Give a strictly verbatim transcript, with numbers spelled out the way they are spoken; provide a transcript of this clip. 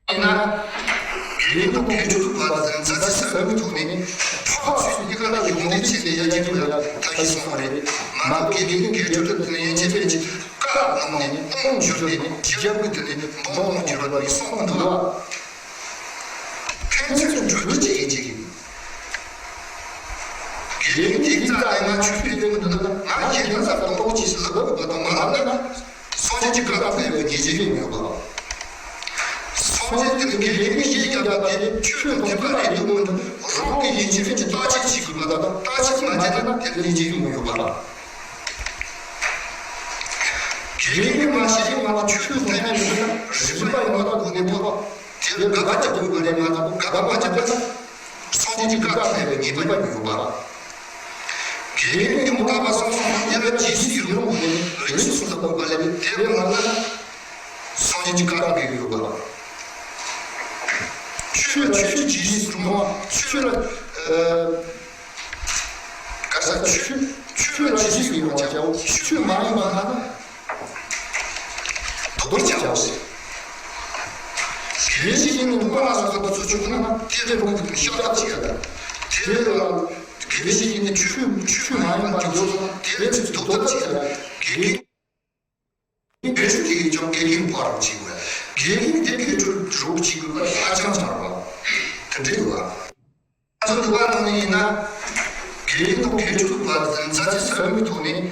ཡིན་ན། དགེ་རྒན་དང་དགེ་ཕྲུག་བར་དུ་མཛའ་བརྩེ་ཟབ་མོའི་ཐོག་ནས་ཕྱོགས་ཆོས་གཉིས་ཀ་ལ་ཡོངས་འཛིན་བྱས་ནས་ཡར་རྒྱས་ཡོང་ཡ་ཐབས་ཤེས་གསུངས་པ་རེད། མ་དགེ་རྒན་དགེ་ཕྲུག་ལ་དེ་ནས་ཡན་ཆད་མེད་ཅིག་བཀའ་གནང་ནས་དབང་བསྒྱུར་ནས་རྒྱལ་པོ་དེ་ནས་འབངས་དབང་བསྒྱུར་བ་ནི་གསུངས་འདུག་ལ། ཕན་ཚུན་གྲོས་བསྡུར་བྱེད་ཀྱི་ཅིག་ཡིན། དགེ་རྒན་དེ་ཙམ་ཡང་ང་ཆོས་པའི་སྟེང་དུ་ང་གཞན་ལ་ཟབ་གཏོང་ཅིག་ལབ་དགོས་པ་དང་མ་ལབ་ན། སངས་རྒྱས་ཀྱི་བཀའ་ལ་ཕན་པའི་ཉེས་ཅན་ཡོང་ཡོད་པ། སངས་རྒྱས་དེ་ནི་དགེ་རྒན་གྱི་ཡིད་བརྒྱབ་པ་དེ་ཆོས་དང་མཐུན་པ་རེད་འདུག་མོད། རང་གི་ཡིན་གཅིག་མིན་གཅིག་བརྟག་དཔྱད་བྱེད་དགོས་པ་དང་བརྟག་དཔྱད་མ་བྱས་ན་དེ་ལ་ཉེས་ཅན་ཡོང་ཡོད་པ། དགེ་རྒན་གྱིས་མ་ཤེས་ཡོང་བ་ཆོས་དང་མཐུན་པའི་ལུགས་ལ་རིག་པ་ཡོང་བ་དགོས་ནས་བོད་པ་དེ་ལ་དགག་པ་རྒྱག་དགོས་པ་རེད་མ་གཏོགས་དགག་པ་རྒྱག་པ་ན་སངས་རྒྱས་ཀྱི་བཀའ་ལ་ཕན་པའི་ཉེས་པ་ཡོང་ཡོད་པ། དགེ་རྒན་གྱིས་མ་དགག་པ་སོང་སོང་དེ་ལ་རྗེས་སུ་ཡི་རང་དགོས་ནས་རིགས་སུ་ལ་དགོས་པ་ལས་དེ་ལ་མ་ལ། སངས་རྒྱས་ཀྱི་བཀའ་ལ་ཕན་ཡོད་པ། ཆོས་ལ་ཆོས་ཀྱི་རྗེས་སུ་འགྲོ་བ། ཆོས་ལ་ཨ། ག་ས་ཆོས་ཆོས་ལ་རྗེས་སུ་ཡི་རང་བྱའོ། ཆོས་མ་ཡིན་པ་ན་ན་ལྡོག་པར་བྱའོ། དགེ་བའི་བཤེས་གཉེན་ནི་མ་ལ་སོགས་པ་ཚོ་བྱུང་ན་དེ་ལས་རང་གི་ཤ་སྟག་ཅིག་ཡ་ད། དེ་ལ་དགེ་བའི་བཤེས་གཉེན་ནི་ཆོས་ཆོས་མ་ཡིན་པ་འཇོག་སོང་དེ་ལས་ཚིག་ལྡོག་ཐབས་ཅིག་ཡ་ད། དགེ་རྒན། དགེ་ཕྲུག་དེ་ཡིས་ཀྱང་དགེ་རྒན་ཕར་རོགས་བྱེད་དགོས། དགེ་རྒན་དེ་དགེ་ཕྲུག་རོགས་བྱེད་དགོས་པ་ཧ་ཅང་ཆེ་བ་དེ་འདྲ་ཡོད་པ། ང་ཚོ་འདུལ་བ་ནང་ནས་ཡིན་ན། དགེ་རྒན་དང་དགེ་ཕྲུག་བར་དུ་མཛའ་བརྩེ་ཟབ་མོའི་ཐོག་ནས་